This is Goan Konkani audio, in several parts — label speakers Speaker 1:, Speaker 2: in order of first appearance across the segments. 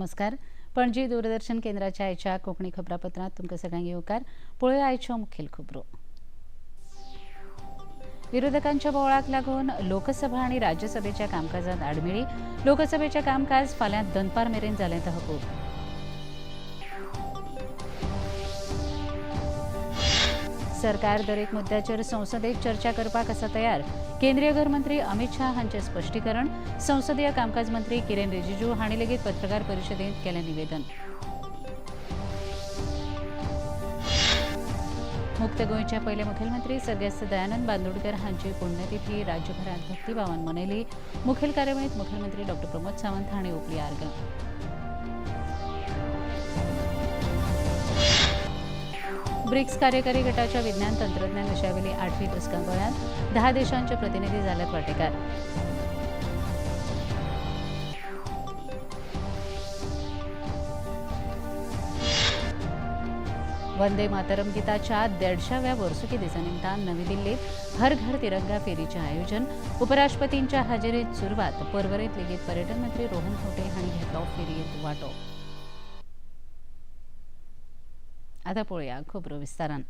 Speaker 1: नमस्कार. पणजी दूरदर्शन केंद्राच्या आयच्या कोंकणी खबरापत्रांत तुमकां सगळ्यांक येवकार. पळोवया आयच्यो मुखेल खबरो. विरोधकांच्या बोवाळाक लागून लोकसभा आनी राज्यसभेच्या कामकाजांत आडमेळी. लोकसभेचें कामकाज फाल्यां दनपार मेरेन जालें तहकूब. सरकार दरेक मुद्द्याचेर संसदेत चर्चा करपाक आसा तयार. केंद्रीय गृहमंत्री अमित शाह हांचें स्पश्टीकरण. संसदीय कामकाज मंत्री किरेन रिजिजू हांणी लेगीत पत्रकार परिशदेंत केलें निवेदन. मुक्त गोंयचे पयले मुखेलमंत्री सर्गेस्त दयानंद बांदोडकर हांची पुण्यतिथी राज्यभरात भक्तिभावान मनयली. मुखेल कार्यावळींत मुखेलमंत्री डॉ प्रमोद सावंत हांणी ओंपली आर्गां. ब्रिक्स कार्यकारी गटाच्या विज्ञान तंत्रज्ञान विशयावेली 8वी बसका गोंयांत 10 देशांचे प्रतिनिधी जाल्यात वांटेकार. वंदे मातरम गीताच्या 150व्या वर्सुकी दिसानिमतान नवी दिल्लीत हर घर तिरंगा फेरीचें आयोजन. उपराष्ट्रपतींच्या हाजेरीत सुरवात. पर्वरेंत लेगीत पर्यटन मंत्री रोहन खंवटे हांणी घेतलो फेरयेंत वांटो. आतां पळोवया खबरो विस्तारान.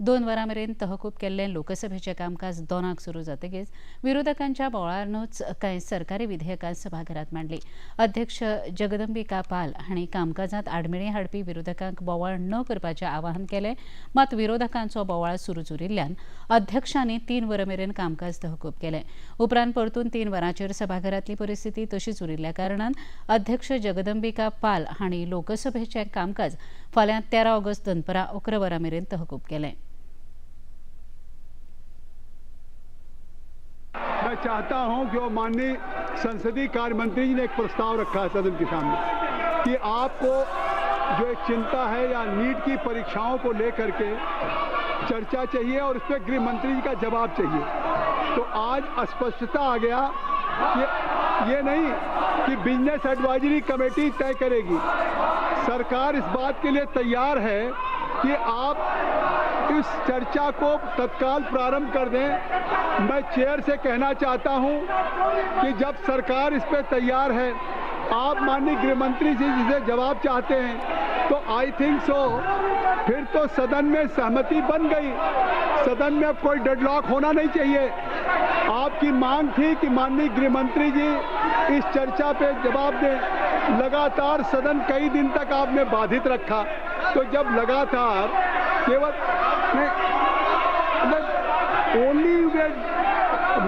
Speaker 1: 2 वरां मेरेन तहकूब केल्लें लोकसभेचें कामकाज 2 सुरू जातकीच विरोधकांच्या बोवाळानूच कांय सरकारी विधेयकां सभाघरांत मांडली. अध्यक्ष जगदंबिका पाल हांणी कामकाजांत आडमेळी हाडपी विरोधकांक बोवाळ न करपाचें आवाहन केलें. मात विरोधकांचो बोवाळ सुरूच उरिल्ल्यान अध्यक्षांनी 3 वरां मेरेन कामकाज तहकूब केलें. उपरांत परतून 3 वरांचेर सभाघरांतली परिस्थिती तशीच उरिल्ल्या कारणान अध्यक्ष जगदंबिका पाल हांणी लोकसभेचें कामकाज फाल्यां 13 ऑगस्ट दनपरां 11 वरां मेरेन तहकूब केलें.
Speaker 2: मैं चाहता हूं कि वो माननीय संसदीय कार्य मंत्री जी ने एक प्रस्ताव रखा है सदन के सामने कि आपको जो एक चिंता है या नीट की परीक्षाओं को लेकर के चर्चा चाहिए और इस पर गृह मंत्री जी का जवाब चाहिए। तो आज स्पष्टता आ गया कि ये नहीं कि बिजनेस एडवाइजरी कमेटी तय करेगी। सरकार इस बात के लिए तैयार है कि आप इस चर्चा को तत्काल प्रारंभ कर दें। मैं चेयर से कहना चाहता हूं कि जब सरकार इस पे तैयार है, आप माननीय गृह मंत्री जी जिसे जवाब चाहते हैं, तो I think so फिर तो सदन में सहमति बन गई। सदन में अब कोई डेडलॉक होना नहीं चाहिए। आपकी मांग थी कि माननीय गृह मंत्री जी इस चर्चा पे जवाब दें। लगातार सदन कई दिन तक आपने बाधित रखा, तो जब लगातार केवल only you were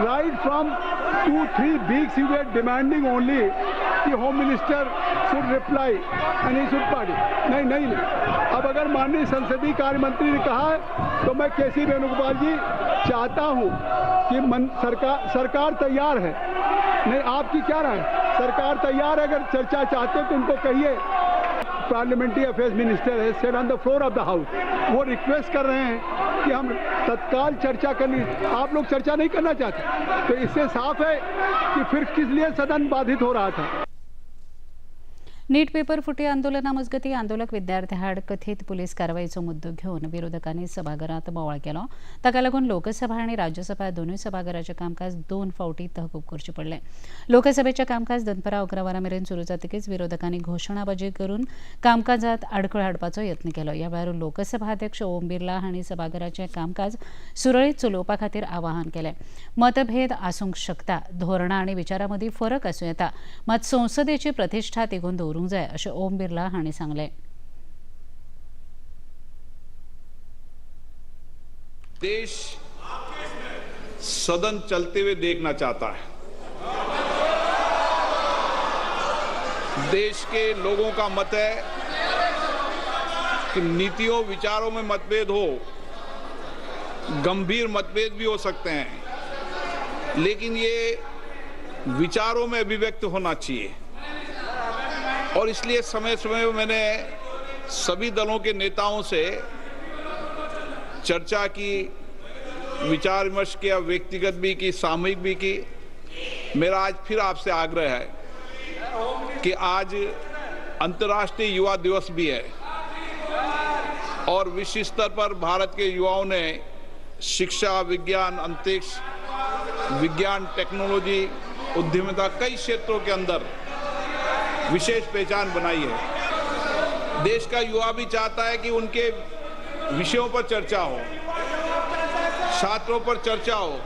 Speaker 2: right from 2-3 weeks you were demanding only कि home minister should reply and he should party. नहीं नहीं नहीं, अब अगर माननीय संसदीय कार्य मंत्री ने कहा है तो मैं के.सी. वेणुगोपाल जी चाहता हूं कि सरकार तैयार है। नहीं, आपकी क्या राय? सरकार तैयार है, अगर चर्चा चाहते तो उनको कहिए। पार्लियामेंट्री अफेयर्स मिनिस्टर है, said on the floor of the house, वो रिक्वेस्ट कर रहे हैं कि हम तत्काल चर्चा करनी। आप लोग चर्चा नहीं करना चाहते, तो इससे साफ है कि फिर किस लिए सदन बाधित हो रहा था।
Speaker 1: नीट पेपर फुटी आंदोलना मजगती आंदोलक विद्यार्थ्यांआड कथीत पुलीस कारवायेचो मुद्दो घेवन विरोधकांनी सभाघरांत बोवाळ केलो. ताका लागून लोकसभा आनी राज्यसभा दोनूय सभाघराचें कामकाज 2 फावटी तहकूब करचें पडलें. लोकसभेचें कामकाज दनपरां 11 वरां मेरेन सुरू जातकीच विरोधकांनी घोशणाबाजी करून कामकाजांत आडखळ हाडपाचो यत्न केलो. ह्या वेळार लोकसभा अध्यक्ष ओम बिर्ला हांणी सभाघराचें कामकाज सुरळीत चलोवपा खातीर आवाहन केलें. मतभेद आसूंक शकता, धोरणां आनी विचारां मदीं फरक आसूं येता, मात संसदेची प्रतिश्ठा तिगोवन दवरूंक जाय अशें ओम बिर्ला हांणी सांगलें.
Speaker 3: देश सदन चलते हुए देखना चाहता है। देश के लोगों का मत है कि नीतियों विचारों में मतभेद हो, गंभीर मतभेद भी हो सकते हैं, लेकिन ये विचारों में अभिव्यक्त होना चाहिए। और इसलिए समय समय में मैंने सभी दलों के नेताओं से चर्चा की, विचार विमर्श किया, व्यक्तिगत भी की, सामूहिक भी की। मेरा आज फिर आपसे आग्रह है कि आज अंतर्राष्ट्रीय युवा दिवस भी है और विश्व स्तर पर भारत के युवाओं ने शिक्षा, विज्ञान, अंतरिक्ष, विज्ञान, टेक्नोलॉजी, उद्यमिता, कई क्षेत्रों के अंदर विशेष पहचान बनाई है। देश का युवा भी चाहता है कि उनके विषयों पर चर्चा हो, छात्रों पर चर्चा हो।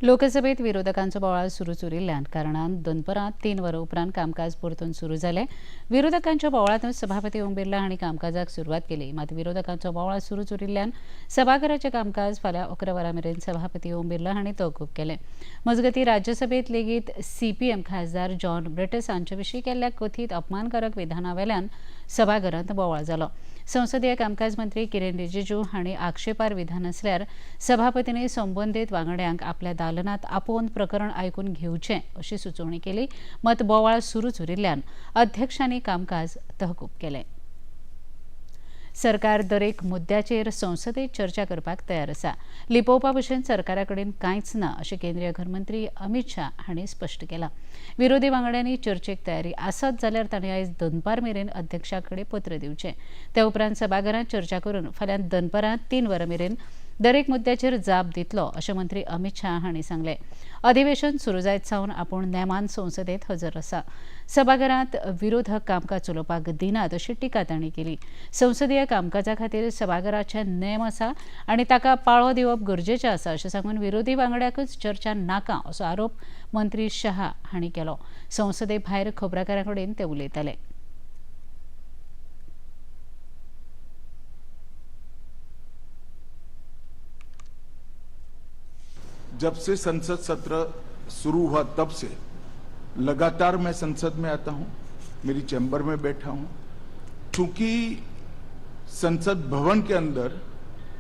Speaker 1: लोकसभेत विरोधकांचो बोवाळ सुरूच उरिल्ल्यान कारणान दनपरां 3 वरां उपरांत कामकाज परतून सुरू जालें। विरोधकांच्या बोवाळांतूच सभापती ओम बिर्ला हांणी कामकाजाक सुरवात केली। मात विरोधकांचो बोवाळ सुरूच उरिल्ल्यान सभाघराचें कामकाज फाल्यां 11 वरां मेरेन सभापती ओम बिर्ला हांणी तहकूब केलें। मजगतीं राज्यसभेंत लेगीत सीपीएम खासदार जॉन ब्रिटस हांचे विशीं केल्ल्या कथीत अपमानकारक विधाना वेल्यान सभाघरांत बोवाळ जालो। संसदीय कामकाज मंत्री किरेन रिजिजू हांणी आक्षेपार्ह विधान आसल्यार सभापतींनी संबंदीत वांगड्यांक आपल्या दालनात आपोवन प्रकरण आयकून घेवचें अशी सुचोवणी केली। मात बोवाळ सुरूच उरिल्ल्यान अध्यक्षांनी कामकाज तहकूब केलें। सरकार दरेक मुद्द्याचेर संसदेत चर्चा करपाक तयार आसा, लिपोवपा भशेन सरकारा कडेन कांयच ना अशें केंद्रीय घरमंत्री अमित शाह हांणी स्पश्ट केलां। विरोधी वांगड्यांनी चर्चेक तयारी आसत जाल्यार तांणी आयज दनपार मेरेन अध्यक्षा कडेन पत्र दिवचें। ते उपरांत सभाघरांत चर्चा करून फाल्यां दनपारां 3 वरां मेरेन दरेक मुद्द्याचेर जाप दितलो अशें मंत्री अमित शाह हांणी सांगलें। अधिवेशन सुरू जायत सावन आपूण नेमान संसदेत हजर आसा। सभाघरांत विरोधक कामकाज चलोवपाक दिनात अशी टिका तांणी केली। संसदीय कामकाजा खातीर सभाघराचे नेम आसा आनी ताका पाळो दिवप गरजेचें आसा अशें सांगून विरोधी वांगड्याकूच चर्चा नाका असो आरोप मंत्री शहा हांणी केलो। संसदे भायर खबराकारां कडेन ते उलयताले।
Speaker 4: जब से संसद सत्र शुरू हुआ तब से लगातार मैं संसद में आता हूं, मेरी चैम्बर में बैठा हूं। चूंकि संसद भवन के अंदर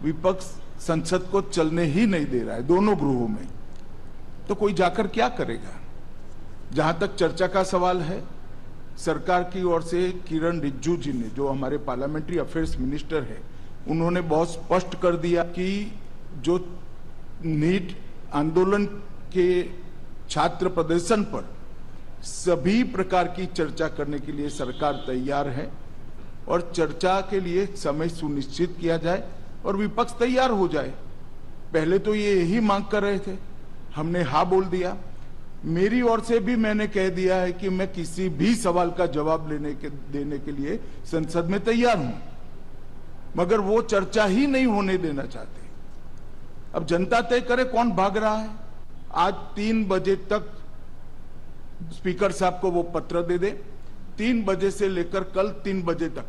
Speaker 4: विपक्ष संसद को चलने ही नहीं दे रहा है दोनों गृहों में, तो कोई जाकर क्या करेगा। जहां तक चर्चा का सवाल है, सरकार की ओर से किरण रिजिजू जी ने, जो हमारे पार्लियामेंट्री अफेयर्स मिनिस्टर है, उन्होंने बहुत स्पष्ट कर दिया कि जो नीट आंदोलन के छात्र प्रदर्शन पर सभी प्रकार की चर्चा करने के लिए सरकार तैयार है और चर्चा के लिए समय सुनिश्चित किया जाए और विपक्ष तैयार हो जाए। पहले तो ये यही मांग कर रहे थे, हमने हाँ बोल दिया। मेरी ओर से भी मैंने कह दिया है कि मैं किसी भी सवाल का जवाब देने के लिए संसद में तैयार हूं, मगर वो चर्चा ही नहीं होने देना चाहते। अब जनता तय करे कौन भाग रहा है। आज 3 बजे तक स्पीकर साहब को वो पत्र दे दे। 3 बजे से लेकर कल 3 बजे तक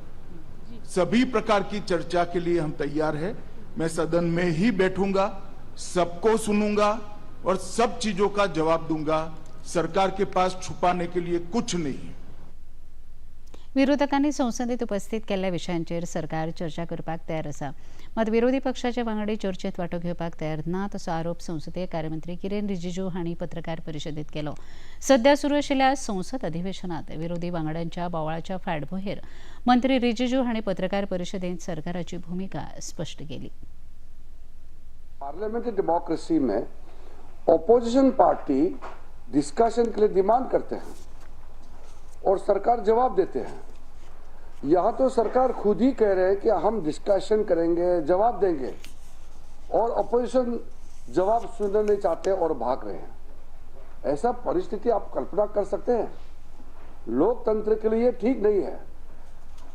Speaker 4: सभी प्रकार की चर्चा के लिए हम तैयार हैं। मैं सदन में ही बैठूंगा, सबको सुनूंगा और सब चीजों का जवाब दूंगा। सरकार के पास छुपाने के लिए कुछ नहीं है।
Speaker 1: विरोधकांनी संसदेत उपस्थित केल्ल्या विशयांचेर सरकार चर्चा करपाक तयार आसा, मात विरोधी पक्षाचे वांगडी चर्चेत वांटो घेवपाक तयार ना असो आरोप संसदीय कार्यमंत्री किरेन रिजिजू हांणी पत्रकार परिशदेत केलो। सध्या सुरू आशिल्ल्या संसद अधिवेशनात विरोधी वांगड्यांच्या बोवाळाच्या फाटभुंयेर मंत्री रिजिजू हांणी पत्रकार परिशदेत सरकाराची भूमिका स्पश्ट केली।
Speaker 5: पार्लियामेंट्री डेमोक्रेसी में ऑपोजिशन पार्टी डिस्कशन के लिए डिमांड करते हैं और सरकार जवाब देते हैं। यहाँ तो सरकार खुद ही कह रहे हैं कि हम डिस्कशन करेंगे, जवाब देंगे, और अपोजिशन जवाब सुनना नहीं चाहते और भाग रहे हैं। ऐसा परिस्थिति आप कल्पना कर सकते हैं? लोकतंत्र के लिए ठीक नहीं है।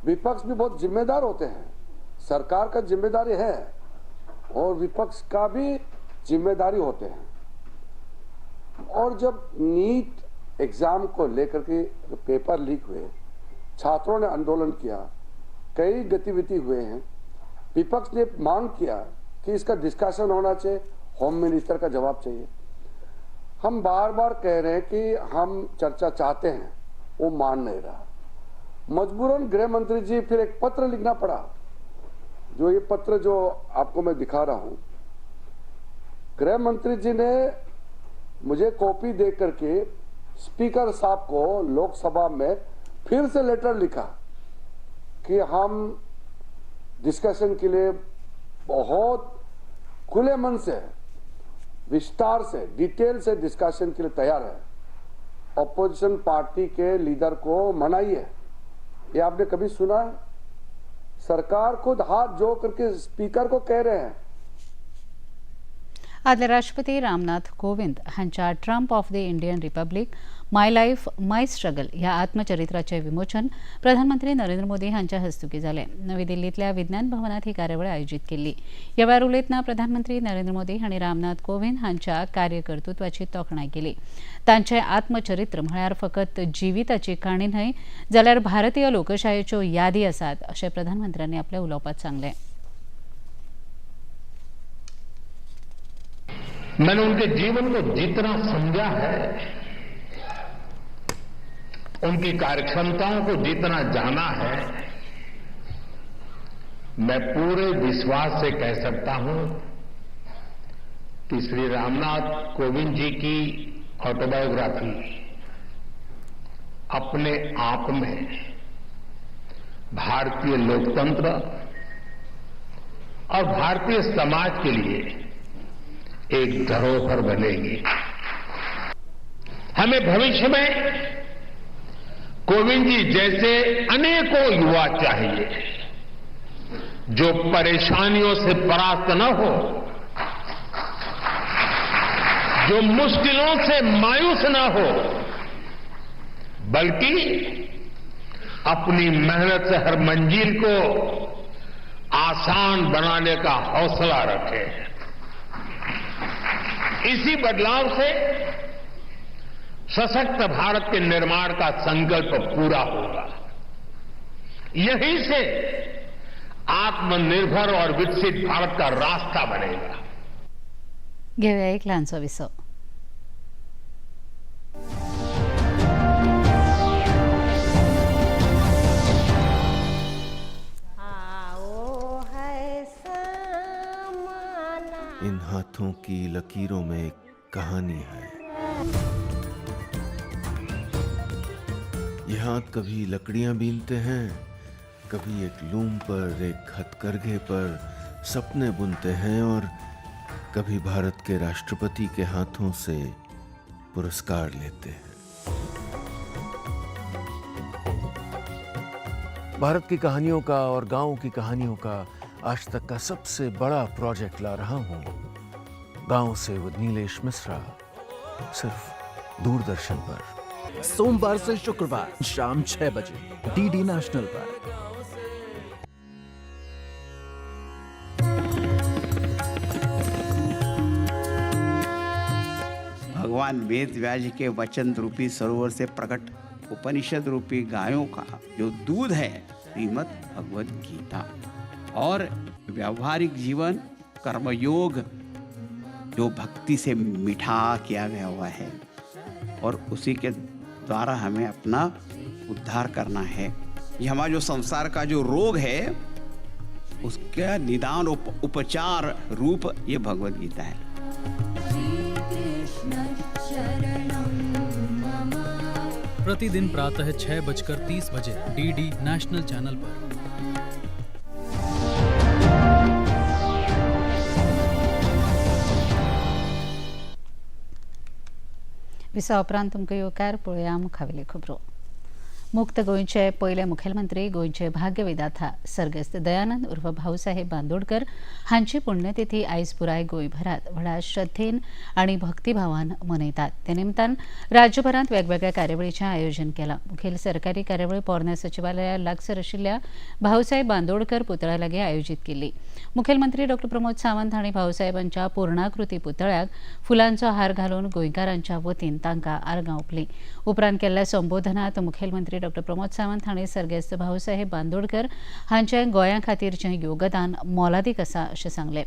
Speaker 5: विपक्ष भी बहुत जिम्मेदार होते हैं, सरकार का जिम्मेदारी है और विपक्ष का भी जिम्मेदारी होते हैं। और जब नीट एग्जाम को लेकर के पेपर लीक हुए, छात्रों ने आंदोलन किया, कई गतिविधि हुए हैं, विपक्ष ने मांग किया कि इसका डिस्कशन होना चाहिए, होम मिनिस्टर का जवाब चाहिए। हम बार बार कह रहे हैं कि हम चर्चा चाहते हैं, वो मान नहीं रहा। मजबूरन गृह मंत्री जी फिर एक पत्र लिखना पड़ा, जो ये पत्र जो आपको मैं दिखा रहा हूँ। गृह मंत्री जी ने मुझे कॉपी दे करके स्पीकर साहब को लोकसभा में फिर से लेटर लिखा कि हम डिस्कशन के लिए बहुत खुले मन से, विस्तार से, डिटेल से डिस्कशन के लिए तैयार है। अपोजिशन पार्टी के लीडर को मनाइए। ये आपने कभी सुना है? सरकार खुद हाथ जोड़ करके स्पीकर को कह रहे हैं।
Speaker 1: आदले राष्ट्रपती रामनाथ कोविंद हांच्या Triumph of the Indian Republic my life my struggle ह्या आत्मचरित्राचें विमोचन प्रधानमंत्री नरेंद्र मोदी हांच्या हस्तुकीं जालें. नवी दिल्लींतल्या विज्ञान भवनात ही कार्यावळ आयोजीत केल्ली. ह्या वेळार उलयतना प्रधानमंत्री नरेंद्र मोदी हांणी रामनाथ कोविंद हांच्या कार्यकर्तृत्वाची तोखणाय केली. तांचें आत्मचरित्र म्हळ्यार फकत जिविताची काणी न्हय जाल्यार भारतीय लोकशायेच्यो यादी आसात अशें प्रधानमंत्र्यांनी आपल्या उलोवपांत सांगलें.
Speaker 6: मैंने उनके जीवन को जितना समझा है, उनकी कार्यक्षमताओं को जितना जाना है, मैं पूरे विश्वास से कह सकता हूं कि श्री रामनाथ कोविंद जी की ऑटोबायोग्राफी अपने आप में भारतीय लोकतंत्र और भारतीय समाज के लिए एक धरोहर बनेगी। हमें भविष्य में कोविंद जी जैसे अनेकों युवा चाहिए जो परेशानियों से परास्त न हो, जो मुश्किलों से मायूस न हो, बल्कि अपनी मेहनत से हर मंजिल को आसान बनाने का हौसला रखे। इसी बदलाव से सशक्त भारत के निर्माण का संकल्प पूरा होगा। यहीं से आत्मनिर्भर और विकसित भारत का रास्ता बनेगा।
Speaker 1: घेऊया एक लहानसो विसव.
Speaker 7: इन हाथों की लकीरों में एक कहानी है। ये हाथ कभी लकड़ियां बीनते हैं, कभी एक लूम पर, एक हथकरघे पर सपने बुनते हैं और कभी भारत के राष्ट्रपति के हाथों से पुरस्कार लेते हैं। भारत की कहानियों का और गांवों की कहानियों का आज तक का सबसे बड़ा प्रोजेक्ट ला रहा हूं, गांव से विद नीलेश मिश्रा, सिर्फ दूरदर्शन पर।
Speaker 8: सोमवार से शुक्रवार शाम 6 बजे डीडी नेशनल पर।
Speaker 9: भगवान वेद व्यास के वचन रूपी सरोवर से प्रकट उपनिषद रूपी गायों का जो दूध है, श्रीमद् भगवद गीता, और व्यावहारिक जीवन कर्मयोग जो भक्ति से मिठा किया गया हुआ है, और उसी के द्वारा हमें अपना उद्धार करना है। ये हमारा जो संसार का जो रोग है उसका निदान उपचार रूप ये भगवद गीता है।
Speaker 10: प्रतिदिन प्रातः 6:30 बजे डीडी नेशनल चैनल पर।
Speaker 1: विसा उपरांत तुमकां येवकार. पळोवया मुखावेल्यो खबरो. मुक्त गोंयचे पयले मुखेलमंत्री, गोंयचे भाग्यविधाता सर्गस्त दयानंद उर्फ भाऊसाहेब बांदोडकर हांची पुण्यतिथी आयज पुराय गोंयभरात व्हडा श्रद्धेन आनी भक्तिभावान मनयतात. ते निमतान राज्यभरांत वेगवेगळ्या कार्यावळीचें आयोजन केलां. मुखेल सरकारी कार्यावळ पोरण्या सचिवालया लागसर आशिल्ल्या भाऊसाहेब बांदोडकर पुतळ्या लागीं आयोजीत केल्ली. मुखेलमंत्री डॉ प्रमोद सावंत हांणी भाऊसाहेबांच्या पूर्णाकृती पुतळ्याक फुलांचो हार घालून गोंयकारांच्या वतीन तांकां आर्गां ओंपलीं. उपरांत केल्ल्या संबोधनात मुखेलमंत्री डॉ प्रमोद सावंत हांणी सर्गेस्त भाऊसाहेब बांदोडकर हांचें गोंया खातीरचें योगदान मोलादीक आसा अशें सांगलें.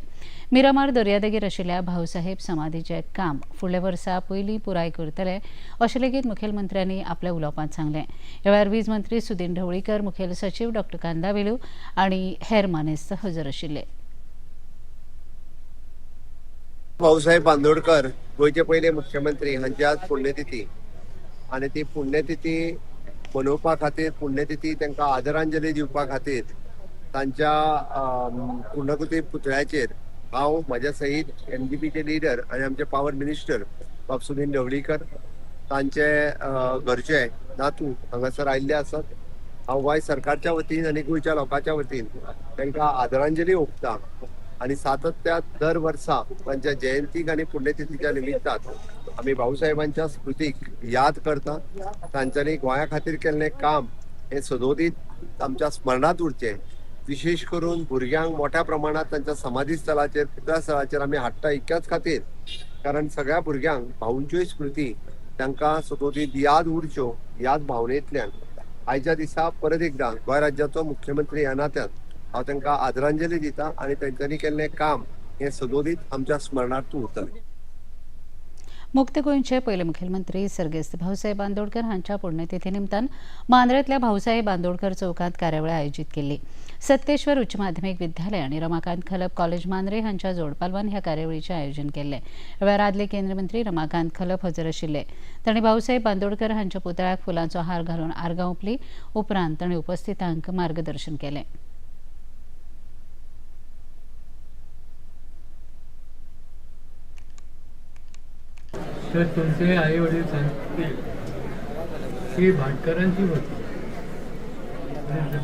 Speaker 1: मिरामार दर्यादेगेर आशिल्ल्या भाऊसाहेब समाधीचें काम फुडल्या वर्सा पयलीं पुराय करतले अशें लेगीत मुखेलमंत्र्यांनी आपल्या उलोवपांत सांगलें. ह्या वेळार वीज मंत्री सुदीन ढवळीकर, मुखेल सचीव डॉ कांदावेलू आनी हेर मानेस्त हजर आशिल्ले.
Speaker 11: भाऊसाहेब बांदोडकर गोंयचे पयले मुख्यमंत्री हांची आज पुण्यतिथी, आनी ती पुण्यतिथी मनोवपा खातीर, पुण्यतिथी तांकां आदरांजली दिवपा खातीर तांच्या पूर्णाकृती पुतळ्याचेर हांव म्हज्या सहीत एमजीपीचे लिडर आनी आमचे पावर मिनिस्टर बाब सुदीन ढवळीकर, तांचे घरचे नातू हांगासर आयिल्ले आसात. हांव गोंय सरकारच्या वतीन आनी गोंयच्या लोकांच्या वतीन तांकां आदरांजली ओंपता. आनी सातत्यात दर वर्सा तांच्या जयंतीक आनी पुण्यतिथीच्या निमित्तान आमी भाऊसाहेबांच्या स्मृतीक याद करता. तांच्यांनी गोंया खातीर केल्लें काम हें सदोदीत आमच्या स्मरणांत उरचें. विशेष करून भुरग्यांक मोठ्या प्रमाणात तांच्या समाधी स्थलाचेर, पुतळा स्थलाचेर आमी हाडटा इतक्याच खातीर, कारण सगळ्या भुरग्यांक भाऊंच्योय स्मृती तांकां सदोदीत याद उरच्यो ह्याच भावनेंतल्यान आयच्या दिसा परत एकदां गोंय राज्याचो मुख्यमंत्री ह्या नात्यान हांव तांकां आदरांजली दिता आनी तांच्यांनी केल्लें काम हें सदोदीत आमच्या स्मरणांत उरतलें.
Speaker 1: मुक्त गोंयचे पयले मुखेलमंत्री सर्गेस्त भाऊसाहेब बांदोडकर हांच्या पुण्यतिथी निमतान मांद्रेंतल्या भाऊसाहेब बांदोडकर चौकांत कार्यावळ आयोजीत केल्ली. सत्तेश्वर उच्च माध्यमीक विद्यालय आनी रमाकांत खलप कॉलेज मांद्रे हांच्या जोडपालवान ह्या कार्यावळीचें आयोजन केल्लें. वेळार आदले केंद्रीय मंत्री रमाकांत खलप हजर आशिल्ले. तांणी भाऊसाहेब बांदोडकर हांच्या पुतळ्याक फुलांचो हार घालून आर्गां ओंपली. उपरांत तांणी उपस्थितांक मार्गदर्शन केलें.
Speaker 12: तर तुमचे आई वडील सांगतील की भाटकारांची होती,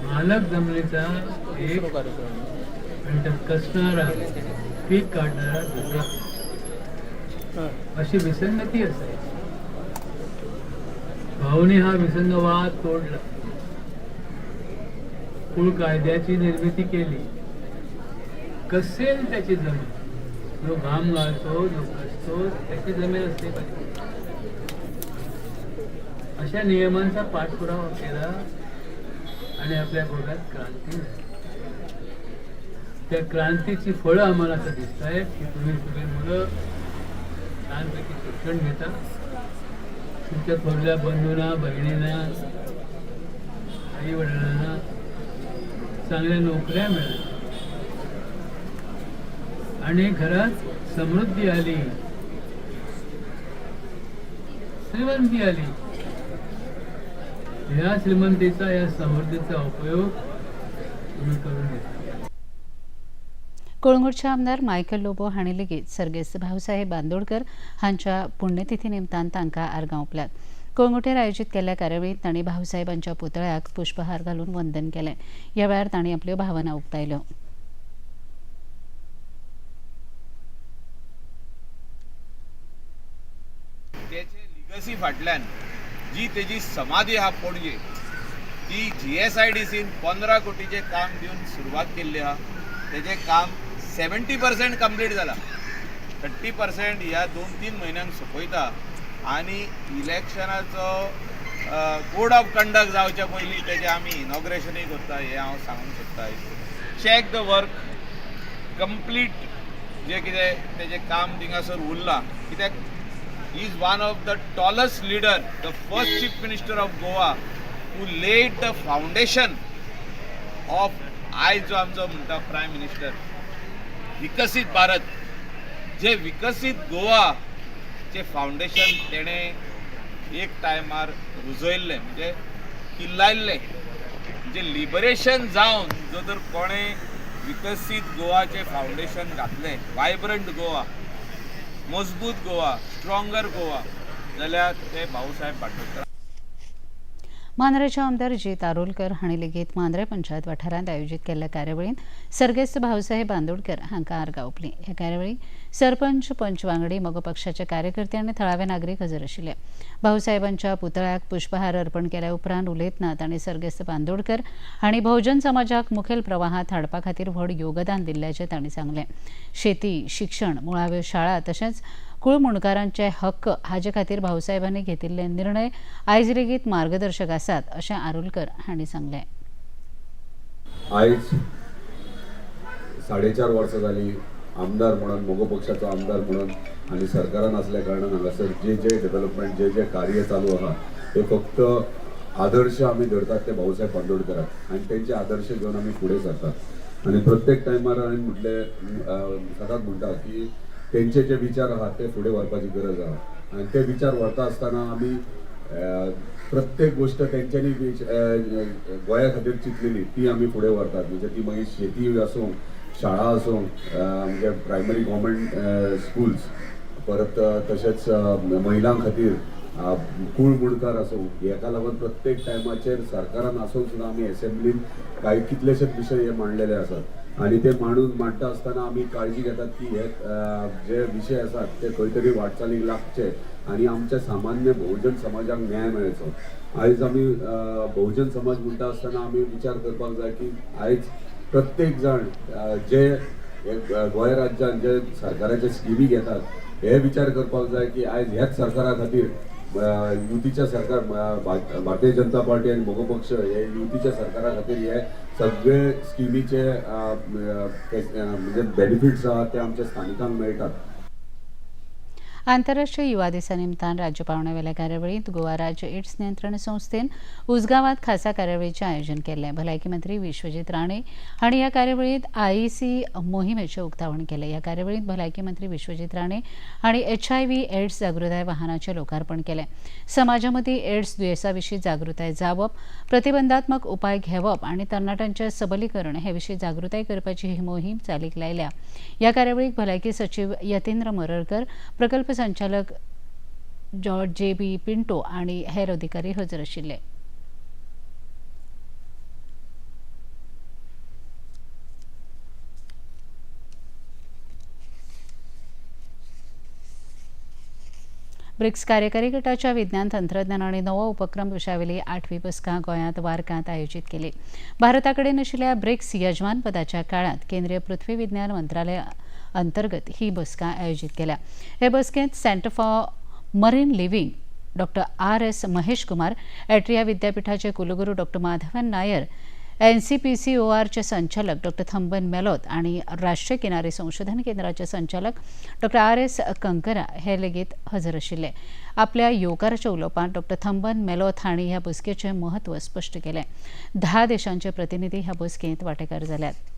Speaker 12: मालक जमिनीचा एक आणि त्यात कसणारा पीक काढणारा दुसरा, अशी विसंगती असायची. भाऊने हा विसंगवाद तोडला, कुळ कायद्याची निर्मिती केली. कसेल त्याची जमीन, जो घाम घालतो जो कसतो त्याची जमीन असली पाहिजे, अशा नियमांचा पाठपुरावा केला आणि आपल्या गोव्यात क्रांती झाली. त्या क्रांतीची फळं आम्हाला असं दिसत आहेत की तुम्ही सगळी मुलं छानपैकी शिक्षण घेता, तुमच्या थोरल्या बंधूंना, बहिणींना, आई वडिलांना चांगल्या नोकऱ्या मिळाल्या आणि घरात समृद्धी आली, श्रीमंती आली. या श्रीमंतीचा, या समृद्धीचा उपयोग तुम्ही करून घेता.
Speaker 1: कळंगूटचे आमदार मायकल लोबो हांणी लेगीत सर्गेस्त भाऊसाहेब बांदोडकर हांच्या पुण्यतिथी निमतान तांकां आर्गां ओंपल्यात. कळंगूटेर आयोजीत केल्ल्या कार्यावळींत तांणी भाऊसाहेबांच्या पुतळ्याक पुष्पहार घालून वंदन केलें. ह्या वेळार तांणी आपल्यो भावना उक्तायल्यो.
Speaker 13: लिगसी फाटल्यान जी तेजी समाधी आहा पणजे, ती GSIDCन 15 कोटीचें काम दिवन सुरवात केल्ली आहा. तेजें काम 70% कंप्लीट जाला, 30% ह्या 2-3 म्हयन्यांक सोंपयता आनी इलेक्शनाचो कोड ऑफ कंडक्ट जावच्या पयलीं तेजें आमी इनॉग्रेशनूय करता हें हांव सांगूंक सोदता. चॅक the work complete, जें कितें तेजें काम थिंगासर उरलां, कित्याक He is one of the tallest leader, the first chief minister of Goa who laid the foundation of आयज जो आमचो म्हणटा प्रायम मिनिस्टर विकसीत भारत, जे विकसीत गोवाचे फावंडेशन तेणें एक टायमार रुजयल्लें, म्हणजे किल्लायल्लें. म्हणजे लिबरेशन जावन जो तर कोणें विकसीत गोवाचें फावंडेशन घातलें, वायब्रंट गोवा, मजबूत गोवा, स्ट्रॉंगर गोवा, जाल्यार ते भाऊसाहेब बांदोडकर.
Speaker 1: मांद्रेचे आमदार जीत आरोलकर हांणी लेगीत मांद्रे पंचायत वाठारांत आयोजीत केल्ल्या कार्यावळींत सर्गेस्त भाऊसाहेब बांदोडकर हांकां आर्गां ओंपलीं. ह्या कार्यावळीक सरपंच, पंच वांगडी, मगो पक्षाचे कार्यकर्ते आनी थळावे नागरीक हजर आशिल्ले. भाऊसाहेबांच्या पुतळ्याक पुष्पहार अर्पण केल्या उपरांत उलयतना तांणी सर्गेस्त बांदोडकर हांणी बहुजन समाजाक मुखेल प्रवाहांत हाडपा खातीर व्हड योगदान दिल्ल्याचें तांणी सांगलें. शेती, शिक्षण, मुळाव्यो शाळा तशेंच कुळमुणकारांचे हक्क हाजे खातीर भाऊसाहेबांनी घेतिल्ले निर्णय आयज लेगीत मार्गदर्शक आसात अशें आरोलकर हांणी सांगलें.
Speaker 14: आयज 4.5 वर्सां जाली आमदार म्हणून, मगो पक्षाचो आमदार म्हणून आनी सरकारान आसल्या कारणान हांगासर जे जे डेव्हलपमेंट, जे जे कार्य चालू आहा ते फक्त आदर्श आमी धरतात ते भाऊसाहेब बांदोडकराक आनी तेंचे आदर्श घेवन आमी फुडें सरतात. आनी प्रत्येक टायमार हांवें म्हटलें, सदांच म्हणटा की तेंचे जे विचार आहात ते फुडें व्हरपाची गरज आहा आनी ते विचार व्हरता आसतना आमी प्रत्येक गोश्ट तेंच्यांनी गोंया खातीर चिंतलेली ती आमी फुडें व्हरतात. म्हणजे ती मागीर शेती आसूं, शाळा आसूं, म्हणजे प्रायमरी गव्हर्मेंट स्कुल्स, परत तशेंच महिलां खातीर कूळ मुणकार आसूं, हेका लागून प्रत्येक टायमाचेर सरकारान आसून सुद्दां आमी एसेंब्लीन कांय कितलेशेच विशय हे मांडलेले आसात. आनी ते मांडून मांडटा आसतना आमी काळजी घेतात की हे जे विशय आसात ते खंय तरी वाटचालीक लागचे आनी आमच्या सामान्य बहुजन समाजाक न्याय मेळचो. आयज आमी बहुजन समाज म्हणटा आसतना आमी विचार करपाक जाय की आयज प्रत्येक जाण जे गोंय राज्यान जे सरकाराचे स्किमी घेतात हे विचार करपाक जाय की आयज ह्याच सरकारा खातीर युतीच्या सरकार भारतीय जनता पार्टी आनी मगो पक्ष हे युतीच्या सरकारा खातीर हे सगळे स्किमीचे म्हणजे बेनिफिट्स आहा ते आमच्या स्थानिकांक मेळटात.
Speaker 1: आंतरराष्ट्रीय युवा दिसा निमतान राज्य पावंड्यावेल्या कार्यावळींत गोवा राज्य एड्स नियंत्रण संस्थेन उजगांवांत खासा कार्यावळीचें आयोजन केल्लें. भलायकी मंत्री विश्वजीत राणे हांणी ह्या कार्यावळींत आयईसी मोहिमेचें उक्तावण केलें. ह्या कार्यावळींत भलायकी मंत्री विश्वजीत राणे हांणी HIV AIDS जागृताय वाहनाचें लोकार्पण केलें. समाजा मदीं एड्स दुयेंसा विशीं जागृताय जावप, प्रतिबंधात्मक उपाय घेवप आनी तरणाट्यांचें सबलीकरण हे विशीं जागृताय करपाची ही मोहीम चालीक लायल्या. ह्या कार्यावळीक भलायकी सचीव यतेंद्र मरळकर, प्रकल्प संचालक जॉर्ज जे बी पिंटो आणि हेर अधिकारी हजर आशिल्ले. ब्रिक्स कार्यकारी गटाच्या विज्ञान, तंत्रज्ञान आणि नवो उपक्रम विशयावेली 8वी बसका गोंयांत वार्कांत आयोजीत केली. भारता कडेन आशिल्ल्या ब्रिक्स यजमानपदाच्या काळांत केंद्रीय पृथ्वी विज्ञान मंत्रालय अंतर्गत ही बसका आयोजीत केल्या. हे बसकेंत centre for marine living doctor R S Mahesh Kumar, Atreya विद्यापीठाचे कुलगुरू डॉक्टर माधवन नायर, NCPCORचे संचालक डॉक्टर थंबन मेलोत आणि राष्ट्रीय किनारी संशोधन केंद्राचे संचालक डॉक्टर RS Kankara हे लेगीत हजर आशिल्ले. आपल्या येवकाराच्या उलोवपांत डॉक्टर थंबन मेलोत हांणी ह्या बसकेचें म्हत्व स्पश्ट केलें. 10 देशांचे प्रतिनिधी ह्या बसकेंत वांटेकार जाल्यात.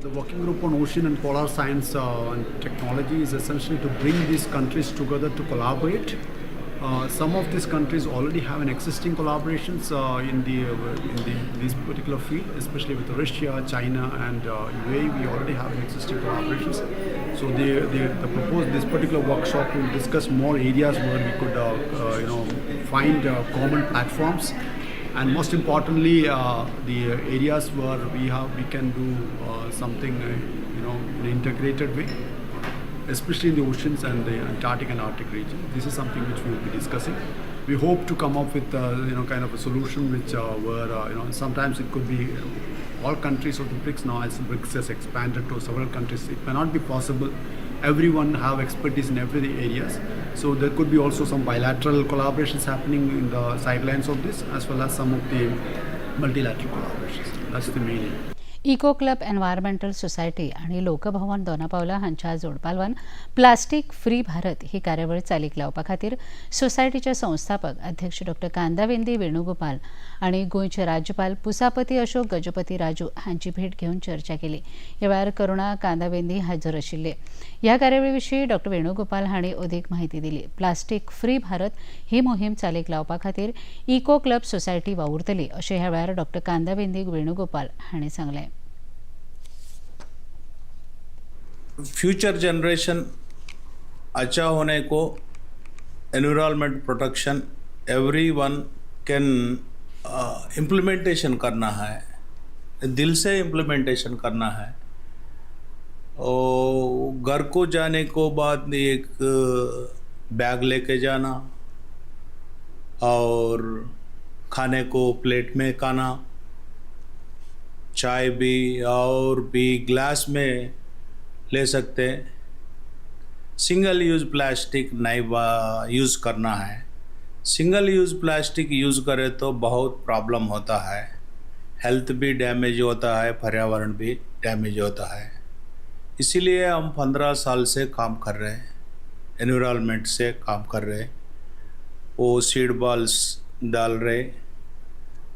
Speaker 15: The working group on ocean and polar science and technology is essentially to bring these countries together to collaborate. Some of these countries already have an existing collaborations in this particular field, especially with Russia, China, and UAE. We already have an existing collaborations. So the proposed this particular workshop will discuss more areas where we could find common platforms. And most importantly, the areas where we can do something in an integrated way, especially in the oceans and the Antarctic and Arctic region. This is something which we will be discussing. We hope to come up with kind of a solution which where sometimes it could be all countries of the BRICS. Now as BRICS has expanded to several countries, it may not be possible. Everyone have expertise in every areas, so there could be also some bilateral collaborations happening in the sidelines of this, as well as some of the multilateral collaborations. That's the main aim.
Speaker 1: Eco club environmental society आणि लोकभवन दोनापावला हांच्या जोडपालवान प्लास्टीक फ्री भारत ही कार्यावळ चालीक लावपा खातीर सोसायटीचे संस्थापक अध्यक्ष डॉक्टर कांदावेंदी वेणुगोपाल आणि गोंयचे राज्यपाल पुसापती अशोक गजपती राजू हांची भेट घेवन चर्चा केली. ह्या वेळार करुणा कांदावेंदी हजर आशिल्ले. ह्या कार्यावळी विशीं डॉक्टर वेणुगोपाल हांणी अदीक म्हायती दिली. प्लास्टीक फ्री भारत ही मोहीम चालीक लावपा खातीर इको क्लब सोसायटी वावुरतली अशें ह्या वेळार डॉक्टर कांदावेंदी वेणुगोपाल हांणी सांगलें.
Speaker 16: फ्यूचर जनरेशन अच्छा होने को environment protection everyone can implementation करना है, दिल से इम्प्लीमेंटेशन करना है। और घर को जाने को बाद एक बैग लेके जाना और खाने को प्लेट में खाना, चाय भी और भी ग्लास में ले सकते हैं। सिंगल यूज़ प्लास्टिक नहीं यूज़ करना है। सिंगल यूज़ प्लास्टिक यूज़ करे तो बहुत प्रॉब्लम होता है, हेल्थ भी डैमेज होता है, पर्यावरण भी डैमेज होता है। इसीलिए हम 15 साल से काम कर रहे हैं, एनवायरनमेंट से काम कर रहे हैं। वो सीड बॉल्स डाल रहे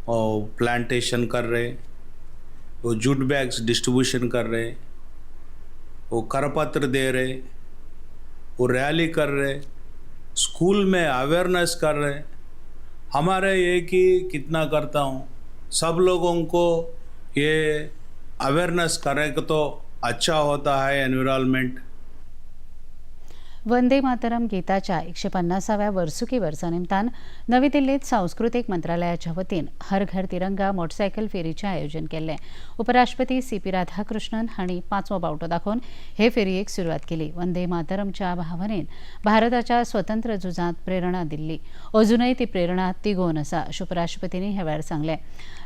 Speaker 16: और प्लांटेशन कर रहे, वो जूट बैग्स डिस्ट्रीब्यूशन कर रहे, वो करपत्र दे रहे, वो रैली कर रहे, स्कूल में अवेयरनेस कर रहे। हमारे ये कि कितना करता हूँ, सब लोगों को ये अवेयरनेस करे तो अच्छा होता है एनवायरनमेंट।
Speaker 1: वंदे मातरम गीताच्या 150व्या वर्सुकी वर्सा निमतान नवी दिल्लीत सांस्कृतीक मंत्रालयाच्या वतीन हर घर तिरंगा मोटरसायकल फेरीचें आयोजन केल्लें. उपराष्ट्रपती सी.पी. राधाकृष्णन हांणी 5वो बावटो दाखोवन हे फेरयेक सुरवात केली. वंदे मातरमच्या भावनेन भारताच्या स्वतंत्र झुजांत प्रेरणा दिल्ली, अजुनय ती प्रेरणा तिगोवन आसा अशें उपराष्ट्रपतींनी ह्या वेळार सांगलें.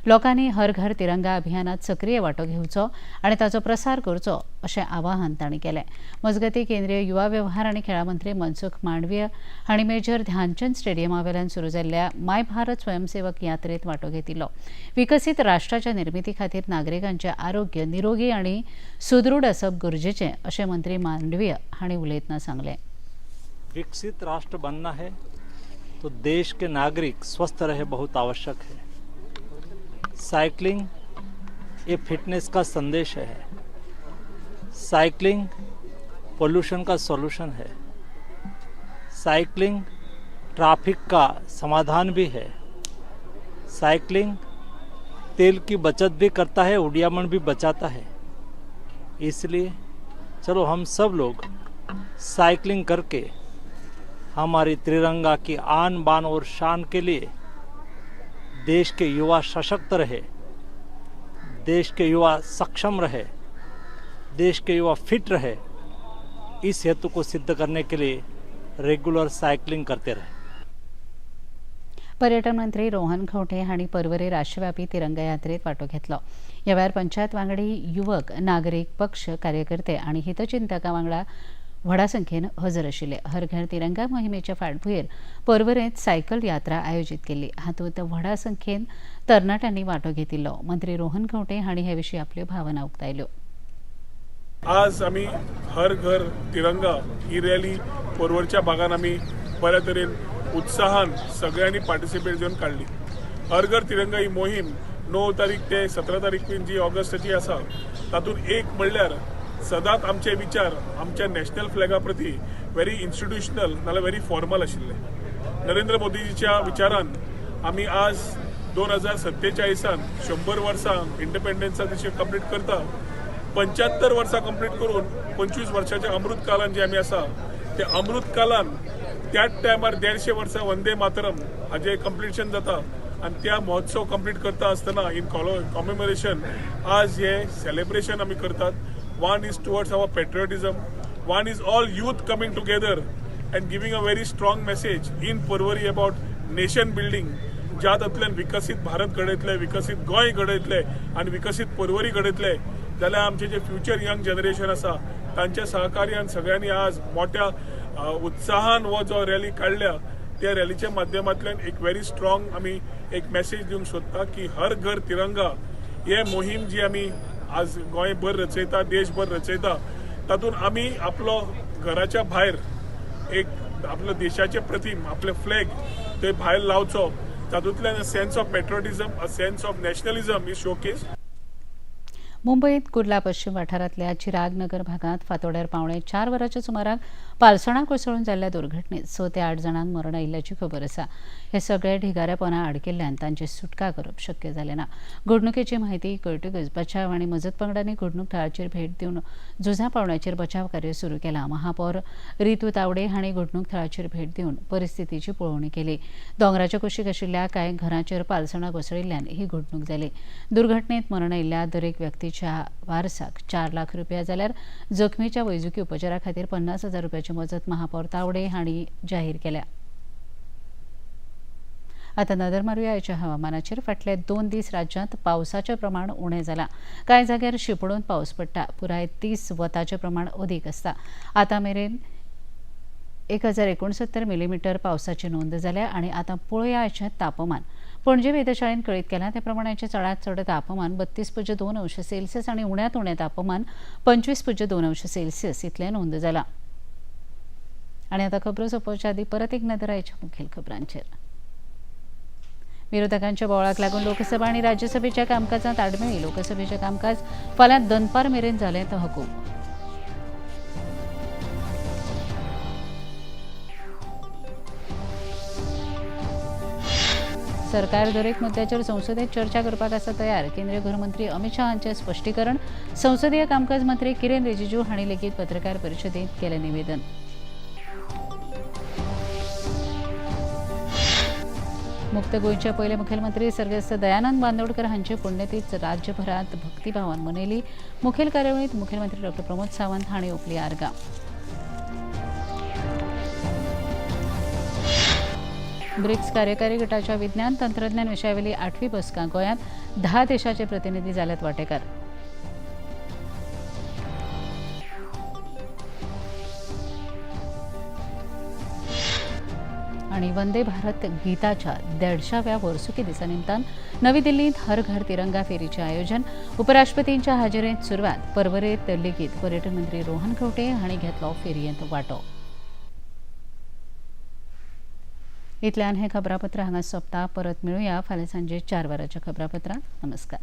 Speaker 1: लोकांनी हर घर तिरंगा अभियानात सक्रीय वांटो घेवचो आनी ताचो प्रसार करचो अशें आवाहन तांणी केलें. मजगतीं केंद्रीय युवा व्यवहार आनी खेळां मंत्री मनसुख मांडवीय हांणी मेजर ध्यानचंद स्टेडियमा वेल्यान सुरू जाल्ल्या my Bharat स्वयंसेवक यात्रेत वांटो घेतिल्लो. विकसीत राष्ट्राच्या निर्मिती खातीर नागरिकांचें आरोग्य निरोगी आनी सुदृढ आसप गरजेचें अशें मंत्री मांडवीय हांणी उलयतना सांगलें.
Speaker 17: विकसित राष्ट्र बनना है तो देश के नागरिक स्वस्थ रहे बहुत आवश्यक है. साइकिलिंग ये फिटनेस का संदेश है. साइकिलिंग पोल्यूशन का सॉल्यूशन है. साइकिलिंग ट्रैफिक का समाधान भी है. साइकिलिंग तेल की बचत भी करता है, उड़ियामण भी बचाता है. इसलिए चलो हम सब लोग साइकिलिंग करके हमारी त्रिरंगा की आन बान और शान के लिए देश के युवा सशक्त रहे, देश के युवा सक्षम रहे, देश के युवा फिट रहे, इस हेतु को सिद्ध करने के लिए रेगुलर साइकिलिंग करते रहे.
Speaker 1: पर्यटन मंत्री रोहन खंवटे हांणी पर्वरे राष्ट्रव्यापी तिरंगा यात्रेत वांटो घेतलो. ह्या वेळार पंचायत वांगडी, युवक, नागरीक पक्ष कार्यकर्ते आनी हितचिंतकां वांगडा व्हडा संख्येन हजर आशिल्ले. हर घर तिरंगा मोहिमेच्या फाटभुंयेर पर्वरेंत सायकल यात्रा आयोजीत केल्ली. हातूंत व्हडा संख्येन तरणाट्यांनी वांटो घेतिल्लो. मंत्री रोहन खंवटे हांणी हे विशीं आपल्यो भावना उक्तायल्यो.
Speaker 18: आज आमी हर घर तिरंगा ही रॅली पर्वरच्या भागान आमी बऱ्या तरेन उत्साहान सगळ्यांनी पार्टिसिपेट जावन काडली. हर घर तिरंगा ही मोहीम 9 तारीख ते 17 तारीख मेरेन जी ऑगस्टाची आसा तातूंत एक म्हणल्यार सदांच आमचे विचार आमच्या नॅशनल फ्लॅगा प्रती व्हेरी इन्स्टिट्युशनल नाल्यार व्हेरी फॉर्मल आशिल्ले. नरेंद्र मोदीजीच्या विचारान आमी आज 2047 100 वर्सां इंडिपेंडन्सा दिशे कंप्लीट करता. 75 वर्सां कंप्लीट करून 25 वर्साच्या अमृत कालान जे आमी आसा ते अमृत कालान त्याच टायमार 150 वर्सां वंदे मातरम हाजें कंप्लिशन जाता आनी त्या महोत्सव कंप्लीट करता आसतना इन कॉमेमोरेशन आज हे सेलिब्रेशन आमी करतात. One is towards our patriotism, one is all youth coming together and giving a very strong message in Porvorim about nation building. ज्या तातूंतल्यान विकसीत भारत घडयतले, विकसीत गोंय घडयतले आनी विकसीत पर्वरी घडयतले जाल्यार आमचे जे फ्युचर यंग जनरेशन आसा तांच्या सहकार्यान सगळ्यांनी आज मोठ्या उत्साहान हो जो रॅली काडल्या त्या रॅलीच्या माध्यमांतल्यान एक व्हेरी स्ट्रॉंग आमी एक मॅसेज दिवंक सोदता की हर घर तिरंगा हे मोहीम जी आमी आज गोंयभर रचयता, देशभर रचयता तातूंत आमी आपलो घराच्या भायर एक आपलो देशाचे प्रतिम आपले फ्लॅग ते भायर लावचो, तातूंतल्यान a sense of patriotism, a sense of nationalism is showcase.
Speaker 1: मुंबयत Kurla पश्चिम वाठारांतल्या चिराग नगर भागांत फांतोड्यार 3:45 वरांच्या सुमाराक पालसणां कोसळून जाल्ल्या दुर्घटनेत 6 ते 8 जाणांक मरण आयिल्ल्याची खबर आसा. हे सगळे ढिगाऱ्यापोना आडकिल्ल्यान तांची सुटका करप शक्य जालें ना. घडणुकेची म्हायती कळटकच बचाव आनी मजत पंगडांनी घडणूक थळाचेर भेट दिवन झुजा पावण्याचेर बचाव कार्य सुरू केलां. महापौर रितू तावडे हांणी घडणूक थळाचेर भेट दिवन परिस्थितीची पळोवणी केली. दोंगराच्या कुशीक आशिल्ल्या कांय घरांचेर पालसणां कोसळिल्ल्यान ही घडणूक जाली. दुर्घटनेत मरण आयिल्ल्या दरेक व्यक्तीच्या वारसाक 4 लाख रुपया जाल्यार जखमीच्या वैजकी उपचारा खातीर 50,000 रुपयाची मजत महापौर तावडे हांणी जाहीर केल्या. आता नदर मारुया आयच्या हवामानाचेर. फाटले 2 दीस राज्यांत पावसाचें प्रमाण उणें जालां. कांय जाग्यार शिंपडून पावस पडटा. पुराय 30 वताचें प्रमाण अदीक आसता. आतां मेरेन 1069 मिलीमिटर पावसाची नोंद जाल्या आनी आतां पळोवया आयचें तापमान. पणजे वेधशाळेन कळीत केलां त्या प्रमाणाचें चडांत चड तापमान 32.2 अंश सेल्सियस आनी उण्यांत उणें तापमान 25.2 अंश सेल्सियस इतलें नोंद जालां. आनी आतां खबरो सोंपोवच्या आदीं परत एक नदर आयच्या मुखेल खबरांचेर. विरोधकांच्या बोवाळाक लागून लोकसभा आनी राज्यसभेच्या कामकाजांत आडमेळी. लोकसभेचें कामकाज फाल्यां दनपार मेरेन जालें तहकूब. सरकार दरेक मुद्द्याचेर संसदेत चर्चा करपाक आसा तयार. केंद्रीय गृहमंत्री अमित शाह हांचें स्पश्टीकरण. संसदीय कामकाज मंत्री किरेन रिजिजू हांणी लेगीत पत्रकार परिशदेंत केलें निवेदन. मुक्त गोंयचे पयले मुखेलमंत्री सर्गेस्त दयानंद बांदोडकर हांची पुण्यतीथ राज्यभरात भक्तिभावान मनयली. मुखेल कार्यावळीत मुखेलमंत्री डॉ प्रमोद सावंत हांणी ओंपली आर्गां. ब्रिक्स कार्यकारी गटाच्या विज्ञान तंत्रज्ञान विशयावेली 8वी बसका गोंयांत 10 देशाचे प्रतिनिधी जाल्यात वांटेकार. आणि वंदे भारत गीताच्या 150व्या वर्सुकी दिसानिमतान नवी दिल्लीत हर घर तिरंगा फेरीचे आयोजन. उपराष्ट्रपतींच्या हाजेरेंत सुरवात. परवरेत लेगीत पर्यटन मंत्री रोहन खंवटे हांणी घेतलो फेरयेंत वांटो. इतल्यान हें खबरापत्र हांगा सोंपता. परत मेळुया फाल्यां सांजे 4 वरांच्या खबरापत्रांत. नमस्कार.